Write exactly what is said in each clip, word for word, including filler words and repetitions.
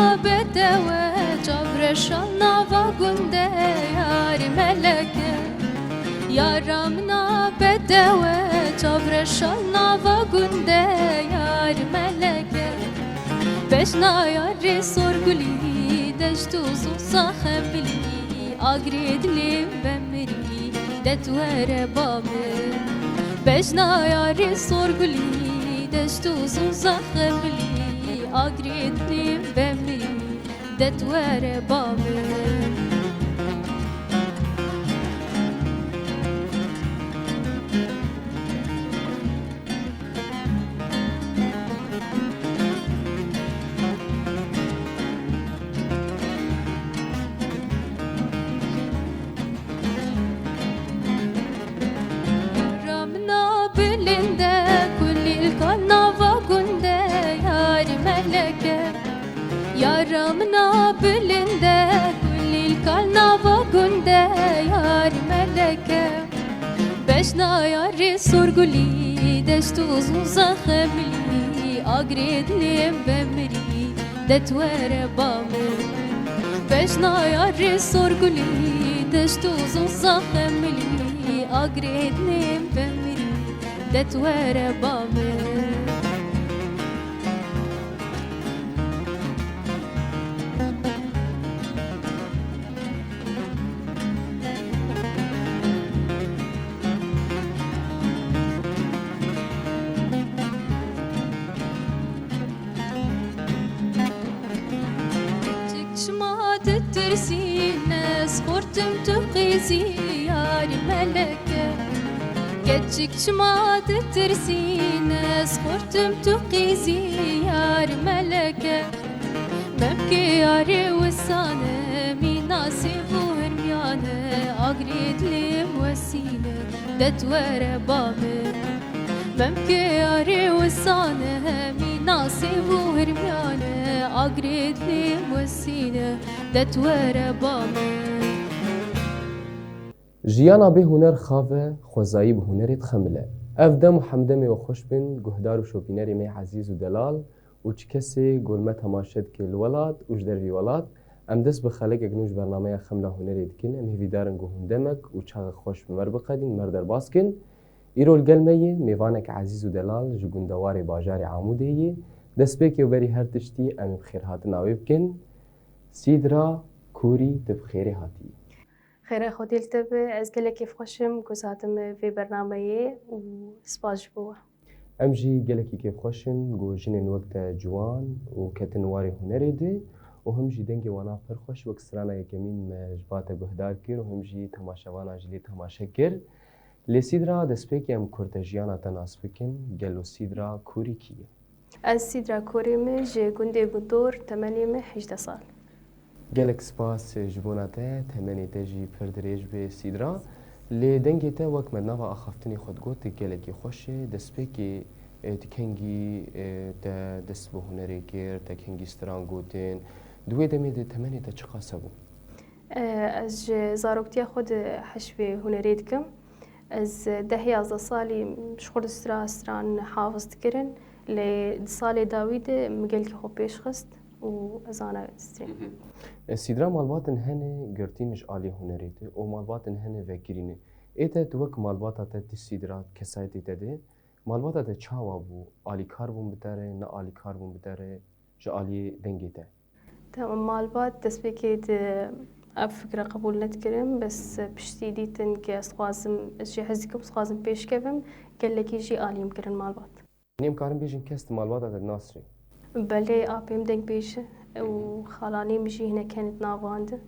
Bedewe çavreşa nava gunde yar meleke. Yara mina bedewe çavreşa nava gunde yar meleke. Bejna yarê sorgulî deşt û zûza xemilî agrê dilêm vemirî. Det were ba min. Bejna yarê sorgulî deşt û zûza xemilî agrê dilêm vemirî. Det were ba min. Ramna bilinde kulîlka nava gunde yar meleke. Yara mina bilinde kulîlka nava gunde yar meleke. Bejna yarê sorgulî deşt û zûza xemilî agrê dilêm vemirî. Det were ba min. Bejna yarê sorgulî deşt û zûza xemilî agrê dilêm vemirî. Det were ba min. Çik çima ditirsîne, ez xortim tu qîzî yar meleke. Keçik çima ditirsîne, ez xortim tu qîzî yar meleke. Memkê yarê wisane, mîna sêv û hirmiyane, agrê dilêm wesîne, det were ba min. Memkê yarê wisane, mîna sêv û hirmiyane, agrê dilêm wesîne, det were ba min. Jiyana bê huner xav e, xwezayî bi hunerê dixemile. Ev dem û hemdemê we xweş bin, guhdar û şopînerê me ezîz û delal û çi kesê ku li me temaşe dike li welat û ji dervî welat. Em dest bi xelekek nû ji bernameya Xemla Hunerê dikin. Em hêvîdar in ku hûn demek û çaxek xweş bi me re biqedîn, me re derbas kin. Îro li gel me yê mêvanek ezîz û delal ji gundewarê bajarê Amûdê yê. Destpêkê û berî her tiştî em ê bi xêrhatina wê bikin. Sîdra Kûrî, tu bi xêrê hatî. Xêra Xwedê li te be, ez gelek kêfxweş im ku ez hatim vê bernameyê û spas ji bo we. Em jî gelekî kêfxweş in ku jinên wek te ciwan û ketin warê hunerê de û him jî dengê wana pir xweş wek strana yekemîn me ji ba te guhdar kir û him jî temaşevanan jî lê temaşe kir. Lê Sîdra, destpêkê em kurte jiyana te nas bikin, gelo Sîdra Kûrî kî ye? Ez Sîdra Korê me, ji gundê Gundor, temenê me hejdeh sal. Gelek spas ji bona te, temenê te jî pir dirêj be Sîdra. Lê dengê te wek me di nava axaftinê xwe digot, gelekî xweş e. Destpêkê, e, tu kengî, e, te dest bi hunerê kir, te kengî stran gotin. Di wê demê de temenê te çiqas hebû? E, ez ji zaroktiya xwe de heşvê hunerê dikim. Ez deh yazdeh salî ji xwe de stra-, stran hafiz dikirin, lê di salê dawî de min gelkî xwe pêş xist û ez ana strên. Mhm. E, Sîdra, malbatin hene girtîn ji alî hunerê de û malbatin hene vekirî ne. Ê te, tu wek malbata te, tu Sîdra, kesayetê te de, malbata te çawa bû? Alîkar bûn bi te re, ne alîkar bûn bi te re ji alî dengê te? Tamam, malbat destpêkê di ev fikre qebûl nedikirin, bes piştî dîtin ku ez dixwazim, ez jê hez dikim, ez dixwazim pêşkevim, gelekî jî alî min kirin malbat. Nêm karin bêjin kes di malbata te dinasî? Belê, apê min dengbêj e û xalanê min jî hinek hene di nav wan de.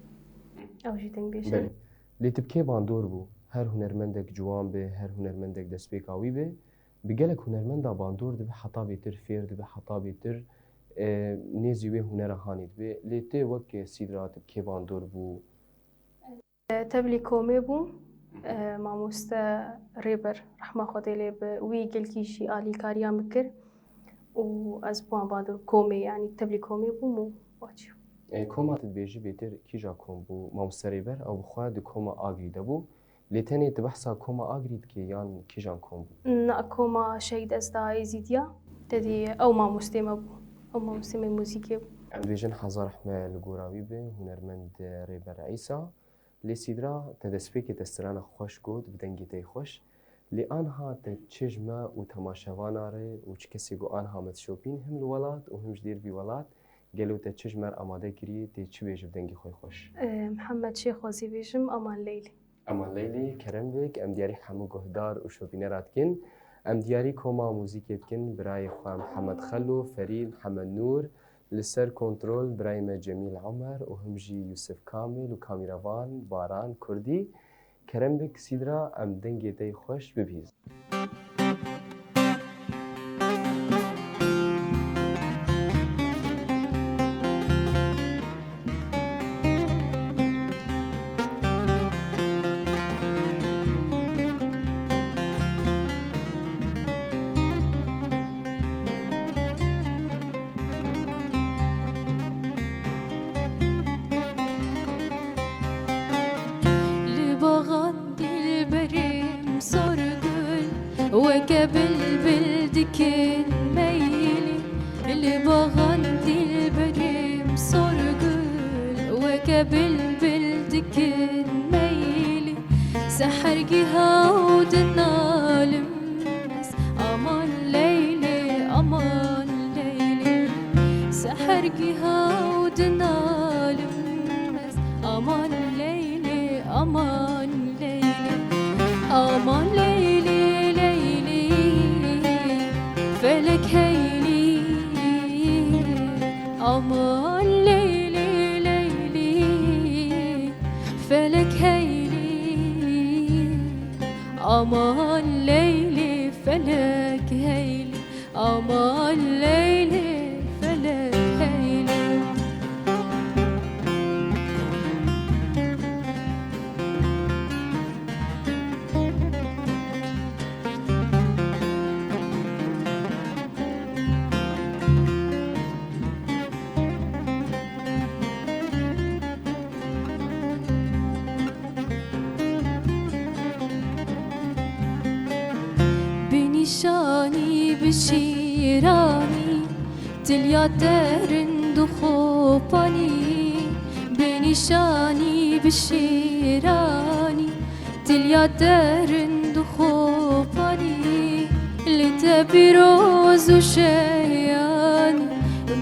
Ew jî dengbêj e. Belê. Lê tu bi kê bandor bû? Her hunermendek ciwan be, her hunermendek destpêka wî be, bi gelek hunermenda bandor dibe, heta bêtir fêr dibe, heta bêtir, e, nêzî wê hunera hanê dibe. Lê tu wek Sîdra, tu bi kê bandor bû? E, tevlî komê bû, e, mamoste Rêber, rehma Xwedê lê be, wî gelkî jî alîkariya min kir û ez bûm bandor komê, yanî tevlî komê bûm û wa çî. E, koma tu dibêjî bêtir kîja kom bû? Mamoste Rêber, ew bi xwe di koma Agirî de bû. Lê tenê tu behsa koma Agirî dikî yan kîjan kom bû? Na, koma Şehîd Ezda Êzîdiya, te dî ew mamostê me bû. Ew mamostê me muzîkê bû. Em dibêjin hezar rehme li gora wî be, hunermend Rêber Îsa. Lê Sîdra, te destpêkê te strana xweş got, bi dengê te yê xweş. Lê anha te çi ji me û temaşevana re û çi kesê ku anha me dişopîn, him li welat û him ji dêr vî welat, gelo te çi ji me re amade kiriye, tê çi bêje bi dengê xwe yê xweş? Ee, Mihemed Şêx xwezî bêjim, Aman Leylî. Aman Leylî, kerem bik, em diyarî hemû guhdar û şopînera dikin. Em diyarî koma muzîkê dikin, birayê xwe Mihemed Xelo, Ferîd, Mihemed Nûr, li ser kontrol birayê me Cemîl Omer û him jî Yusuf Kamil û kamîrevan Baran Kurdî. Kerem bik Sîdra, em dengê te yê xweş bibihîzin. Li baxan dilberê min sor gul, weke bilbil dikin meylî. Li baxan dilberê min sor gul, weke bilbil dikin meylî. Sehergiha û dinalim ez, aman Leylê, aman Leylê. Sehergiha û dinalim ez, aman Leylê, aman Leylê. Aman Leylê, Leylê, felek heylî. Aman Leylê, Leylê, felek heylî. Aman Leylê, felek heylî. Aman Leylê, felek heylî. Bi nîşanî, bi şîranî, tiliya te rind û xopanî. Bi nîşanî, bi şîranî, tiliya te rind û xopanî. Li te pîroz û şeyanî,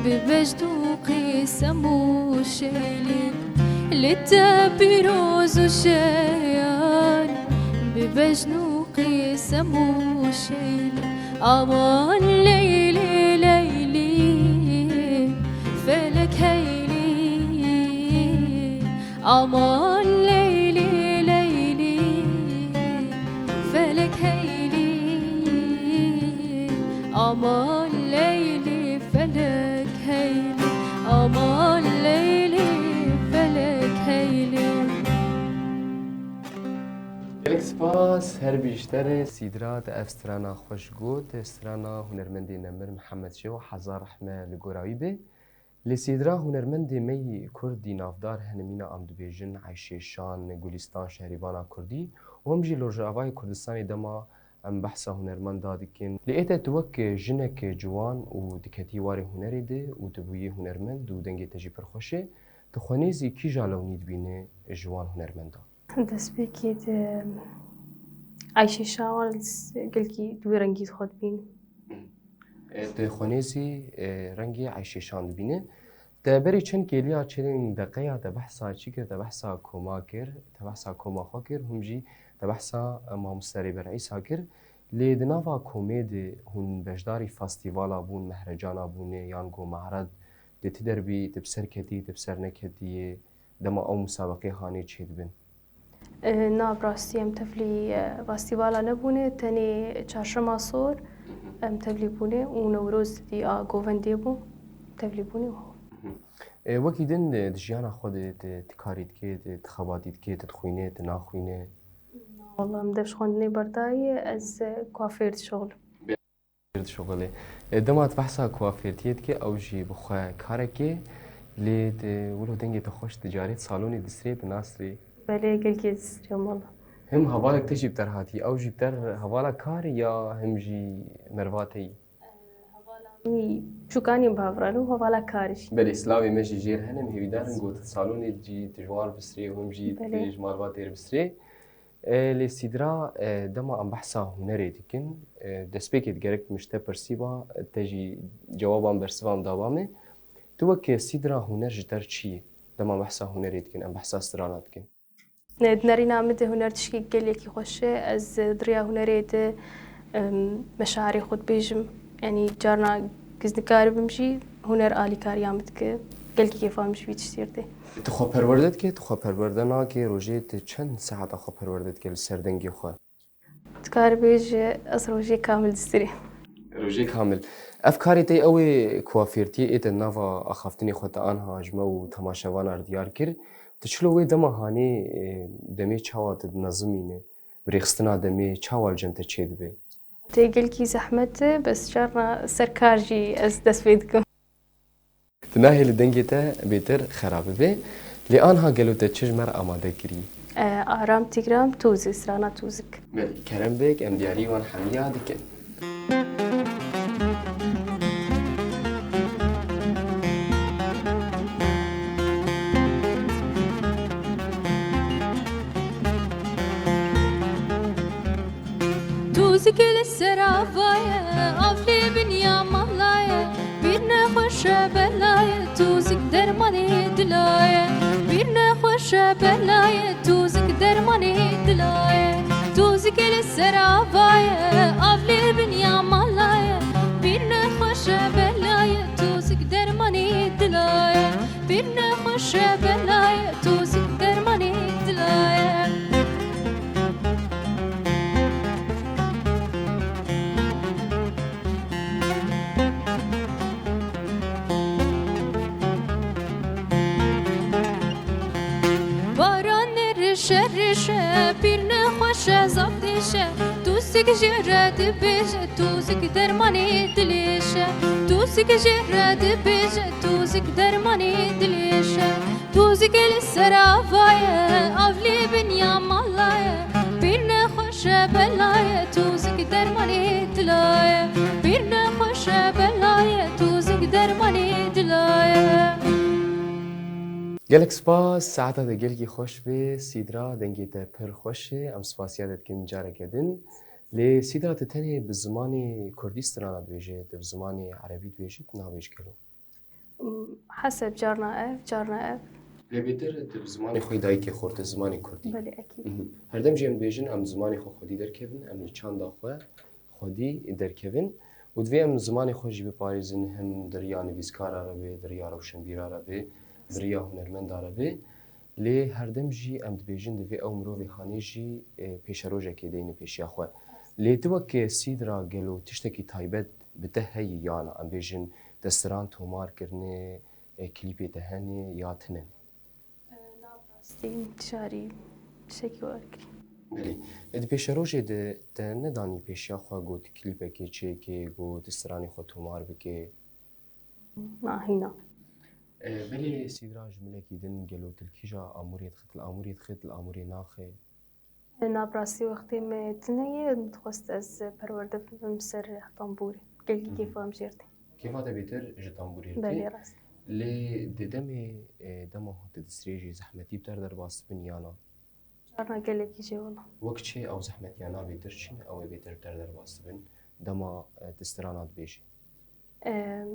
bi bejn û qîsem û şeylî. Li te pîroz û şeyanî, bi bejn û qîsem û şeylî. Aman Leylê, Leylî, felek heylî. Aman Leylê, Leylî, felek heylî. Aman Leylê, felek heylî. Aman Leylê, felek heylî. Gelek spas, her bî ji te re. Sîdra, te ev strana xweş got, strana hunermendê nemir Mihemed Şêx, hezar rehme li gora wî be. Lê Sîdra, hunermendê me yî kurdî navdar hene mîna em dibêjin Eyşê Şan, Gulîstan, Şehrîvana Kurdî û him jî li Rojavayê Kurdistanê dema em behsa hunermenda dikin. Lê ê te tu wek jinek ciwan û diketî warê hunerê de û tu bûyî hunermend û dengê te jî pir xweş e, tu xwe nêzî kîja lewnî dibînî ji wan hunermendan? Destpêkê di Eyşê Şan gelkî di wî rengî xwe dibînim. E, tu xwe nêzî, e, rengê Eyşê Şan dibîne. Te berî çend kêliya çendin deqeya te behsa çi kir? Te behsa koma kir, te behsa koma xwe kir, hûn jî te behsa, e, mamoste Rêber Îsa kir. Lê di nava komê de hûn beşdarî festîvala bûn, mehrecana bûne, yan go me'red, di ti derbî, tu bi ser ketî, tu bi ser neketiyê, dema ew musabeqê hanê çêdibin? E, na, bi rastî em tevlî, e, festîvala nebûne, tenê çarşema sor em tevlî bûne û Newroz dî a govendê bû, tevlî bûne û. E, wekî din, e, di jiyana xwe de tu, tu karî dikê, tu, tu xebatî dikê, tu dixwînê, tu naxwînê? Wala em dev ji xwendinê berdayî, ez, e, kuafêr dişuxulim. Dişuxulê. E, dema tu behsa kuafêrtiyê dikê, ew jî bi xwe karekê, lê tu wilo dengê te xweş, tu carê salonê disrê, tu nasrê? Belê, gelkê disrê, wala. Him hevalek te jî bi te re hatî, ew jî bi te re hevala karê ya him jî merva te yî? E, hevala Çûkanên bi hev re ne û hevala karî jî. Belê, silavê me jî jêr hene, em hêvîdar in ku tu salonê jî tu ji wan bisirê û him jî tu ji malbatê re bisirê. E, lê Sîdra, e, dema em behsa hunerê dikin, e, destpêkê digerek min ji te pirsîba, te jî cewaban bersiva em daba me. Tu wek Sîdra huner ji te re çi ye? Dema behsa hunerê dikin, em behsa strana dikin. Di nerîna min de huner tişkî gelekî xweş e. Ez di riya hunerê de, em, meşarê xwe dibêjim. Yanî carna giz nikaribim jî huner alîkariya min dike. Gelekî kêfa min ji vî tiştî re tê. Tu xwe perwerde dike, tu xwe perwerde nake, rojê tu çend saeta xwe perwerde dike li ser dengê xwe? Dikarî bêjî ez rojê kamil distirîm. Rojê kamil. Ev karê te ew ê kuafêrtiyê ê te nava axaftinê xwe te anha ji me û temaşevana re diyar kir. Tu çilo wê dema hanê, e, demê çawa tu dinezimîne? Bi rêxistina demê çawa li cem te çêdibe? Tê gelkî zehmet e, bes carna ser kar jî ez dest pê dikim. Tu nahêlî dengê te bêtir xera bibe. Lê anha gelo te çi ji me re amade kirî? E, Aram Tîgram Tûzik, strana Tûzik. Belê, kerem bik, em diyarî wan hemiya dikin. Tûzik li ser ava ye, av lê bin ya mala ye. Pîr nexweş e bela ye, tûzik dermanê dila ye. Pîr nexweş e bela ye, tûzik dermanê dila ye. Tûzik li ser ava ye, av lê bin ya mala ye. Pîr nexweş e bela ye, tûzik dermanê dila ye. Pîr nexweş e bela ye, tûzik dermanê dila ye. Baran rişe rişe, pîr nexweş e zaf dêşe. Tûzik jê re dibêje, tûzik dermanê dilêşe. Tûzik jê re dibêje, tûzik dermanê dilêşe. Tûzik li ser ava ye, av lê bin ya mala ye. Pîr nexweş e bela ye, tûzik dermanê dila ye. Pîr nexweş e bela ye, tûzik dermanê dila ye. Gelek spas, saeta te gelkî xweş be, Sîdra, dengê te pir xweş e, em spasiya te dikin careke din. Lê Sîdra, tu tenê bi zimanê kurdî strana dibêje, tu bi zimanê erebî dibêje, tu nabêj gelo? Heseb carna ev, carna ev. Lê bêtir tu bi zimanê xwe yê dayikê xwe, tu zimanê kurdî. Belê, ekîd. Mhm. Herdem jî em dibêjin, em zimanê xwe xwedî derkevin, em li çanda xwe xwedî derkevin û divê em zimanê xwe jî biparêzin, him di riya nivîskara re be, di riya rewşenbîra re be, di riya hunermenda re be. Lê herdem jî em dibêjin, divê ew mirovê hanê jî, e, pêşerojekê deyne pêşiya xwe. Lê tu wek Sîdra gelo tiştekî taybet bi te heyî yana, em bêjin, te stran tomar kirine, e, klîpê te hene ya tune? Na bi rastî, carî tiştekî wer kirî. Belê. E, di pêşerojê de te nedanî pêşiya xwe got klîpekê çêke, got stranê xwe tomar bike? Na, hîna. E, belê Sîdra ji milekî din gelo tu li kîja amûrê dixit, li amûrê dixit, li amûrê naxe? E, na bi rastî wextê me tune ye, dixwest ez perwerde bibim ser tembûrê. Gelkî kêfa min jê re tê. Kêfa te bêtir ji tembûrê re tê. Belê, rast. Lê di demê, e, dema tu distrêjî zehmetî bi te re derbas dibin yana? Carna gelekî jê wela. Wek çi ew zehmetiya nabê dir çi ne ew ê bêtir bi te re derbas dibin dema, e, tu strana dibêjî? Em,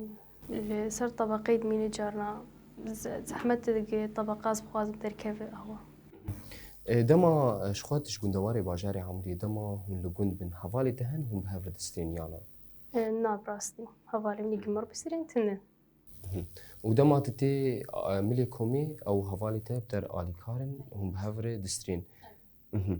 li ser tebeqeyê dimîne carna ze-, zehmet dike tebeqa ez bixwazim derkeve awa. E, dema, e, ji xwe tu ji gundewarê bajarê Amûdê dema hûn li gund bin, hevalê te hen hûn bi hev re distrên yana? E, na bi rastî. Hevalê min ê gimir bisirên tune. Mhm. Û dema tu tê, e, milê komê ew hevalê te bi te re alîkar in, hûn bi hev re distrên. Mhm.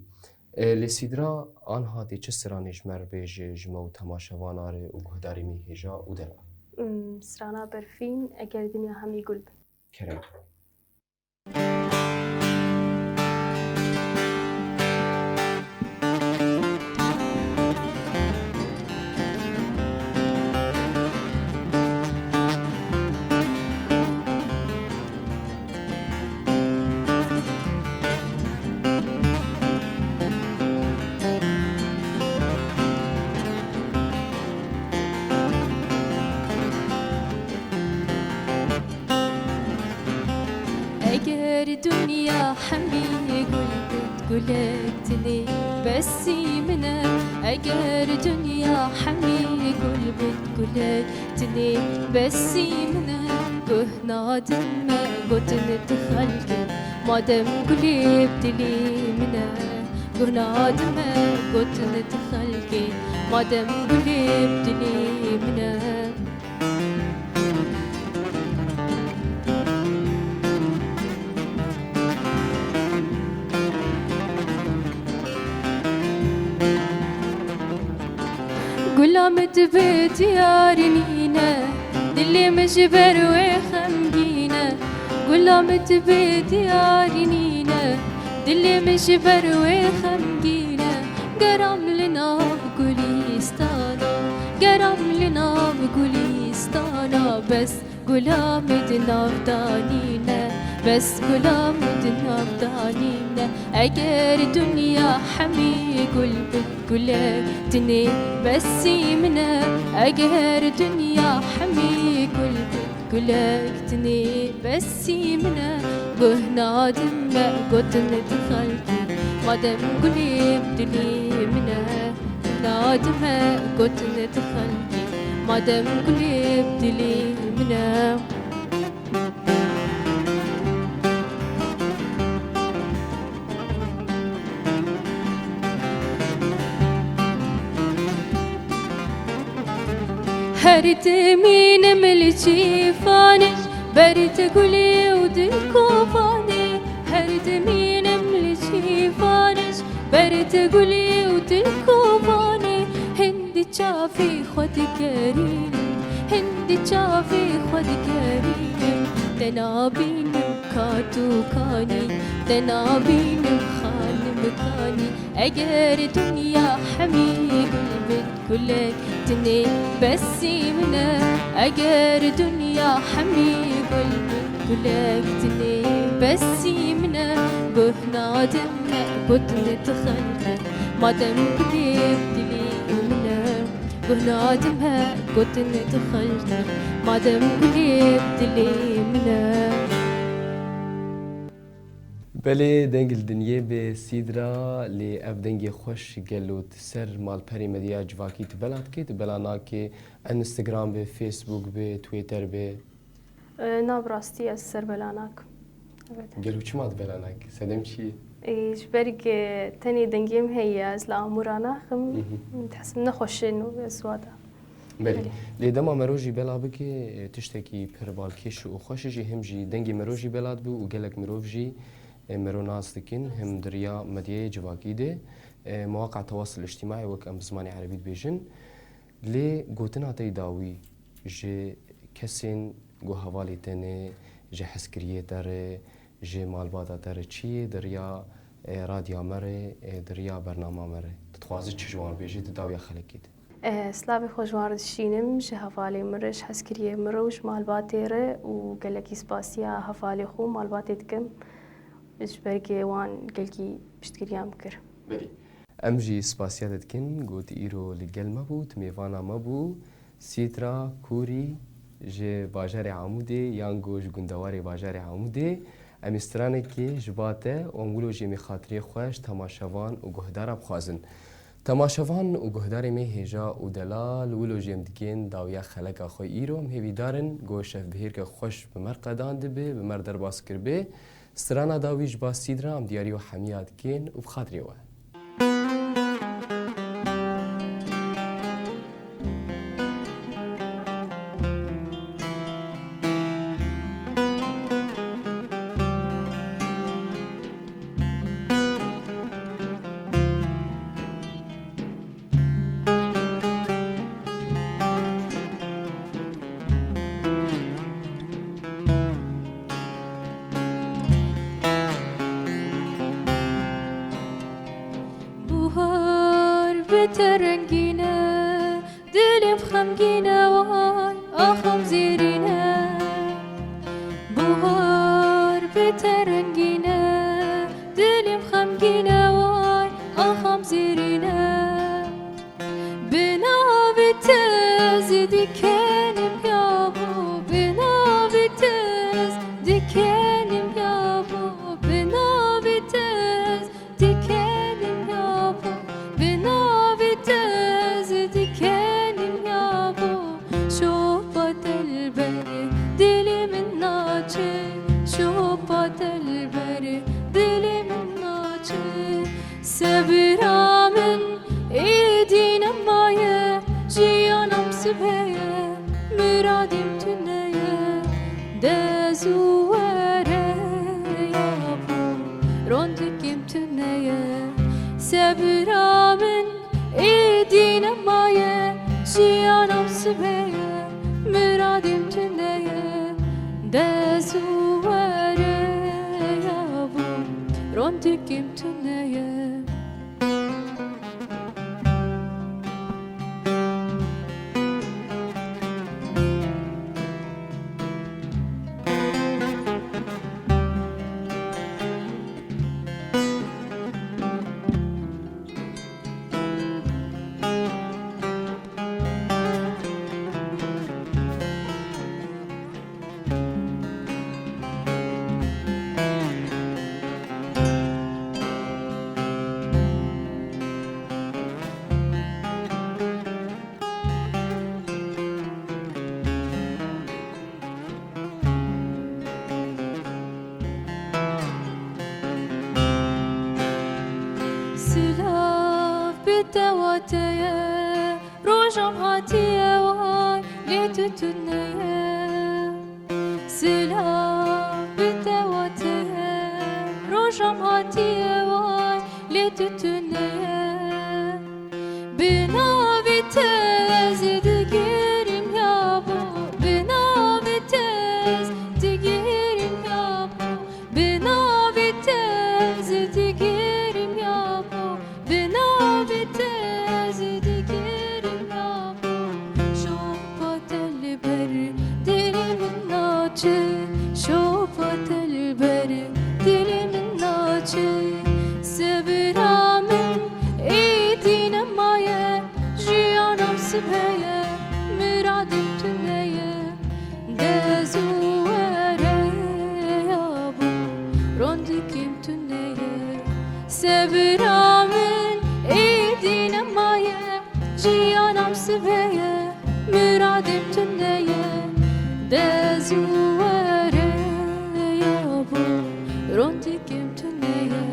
E, lê Sîdra, anha tê çi stranê ji me re bêje, ji me û temaşevana re û guhdarê me hêja û dera? Hmm, strana Berfîn, Eger dinya hemî gul bin. Kerem. Hemî gul bit gulek tinê besî min e. Eger dinya hemî gul bit gulek tinê besî min e. Guh nadim me gotin di xelkê, madem gulê bi dilê min e. Guh nadim me gotin di xelkê, madem gulê bi dilê min e. Gula min tu bi diyarî nîne, dilê min ji ber wê xemgîn e. Gula min tu bi diyarî nîne, dilê min ji ber wê xemgîn e. Geram li nav gulîstana, geram li nav gulîstana, bes gula min di nav da nîne, bes gula min di nav da nîne. Eger dinya hemî gul bit gulek tinê besî min e. Eger dinya hemî gul bit gulek tinê besî min e. Guh nadim me gotin di xelkê, madem gulê bi dilê min e. Nadim me gotin di xelkê, madem gulê bi dilê min e. Her demînim li çîfanê, ber te gulê û dil kovanê. Her demînim li çîfanê, ber te gulê û dil kovanê. Hindî çavê xwe digerînim, hindî çavê xwe digerînim. Te nabînim ka tu kanî, te nabînim xanim kanî. Eger dinya hemî gul bit gulek tinê besî min e. Eger dinya hemî gul bit gulek tinê besî min e. Guh nadim me gotin di xelkê, madem gulê bi dilê min e. Guh nadim me gotin di xelkê, madem gulê bi dilê min e. Belê, deng li dinyê bê Sîdra, lê ev dengê xweş gelo tu ser malperê medya civakî tu bela dikê, tu bela nakê, Instagram be, Facebook be, Twitter be? E, na, bi rastî ez ser bela nakim. Evet. Gelo çima tu bela nakî? Sedem çi ye? E, ji ber ku tenê dengê min heye, ez li Amûra naxim. Mhm. Dihesibim nexweş e, nû ez wada. Belê. Belê. Lê dema mero jî bela bike, e, tiştekî pir balkêş û xweş e jî, him jî dengê mero jî bela dibe û gelek mirov jî, e, mero nas dikin, him di riya medyayê civakî de, e, mewaqa tewasil îctimaî, wek em bi zimanê erebî dibêjin. Lê gotina te yê dawî ji kesên ku hevalê te ne, ji hezkiriyê te re, ji malbata te re çi ye, di riya, e, radya me re, e, di riya bernama me re? Tu dixwazî çi ji wan bêjî di dawiya xelekê de? E, silavê xwe ji wan re dişînim, ji hevalê min re, ji hezkiriyê min re û ji malbatê re û gelekî spasiya hevalê xwe û malbatê dikim, ji ber ku wan gelkî piştgiriya min kir. Belê. Em jî spasiya te dikin, ku tu îro li gel me bû, tu mêvana me bû. Sîtra Kûrî ji bajarê Amûdê, yan ku ji gundewarê bajarê Amûdê. Em ê stranekê ji ba te û em wilo jî em ê xatirê xwe ji temaşevan û guhdaran bixwazin. Temaşevan û guhdarê me hêja û delal, wilo jî em dikin dawiya xeleka xwe îro. Em hêvîdar in ku şevbihêrke xweş bi me re qedan dibe, bi me re derbas kiribe. Strana dawî ji ba Sîdra em diyarî we hemiya dikin û bi xatirê we. Buhar bi te rengîn e, dilê min xemgîn e, way axam zêrîn e. Buhar bi te rengîn e, dilê min xemgîn e, way axam zêrîn e. Bi navê te ez dikenim yabo, bi navê te ez dikenim yabo, bi navê Sebira min êdî nemaye, jiyanim sibê ye, miradê min tune ye. Dez û were ya bo, rondikê min tune ye. Sebira min êdî nemaye, jiyanim sibê ye, miradê min tune ye. Dez û were ya bo, rondikê min tune ye. Silav bi te wa te ye, rojam hatiye way, lê tu tune ye. Silav bi te wa te ye, rojam hatiye way, lê tu tune ye. Bi navê te ez digirim ya bo, bi navê te ez digirim ya bo, bi navê te ez digirim ya bo, bi navê te ez digirim ya bo. Şopa te li ber dilê min naçe, şopa te li ber dilê min naçe. Sebira min êdî nemaye, jiyanim sibê ye, miradê min tune ye. Dez û were ya bo, rondikê min tune ye. Sebira min êdî nemaye, jiyanim sibê ye, miradê min tune ye. Dez û were ya bo, rondikê min tune ye.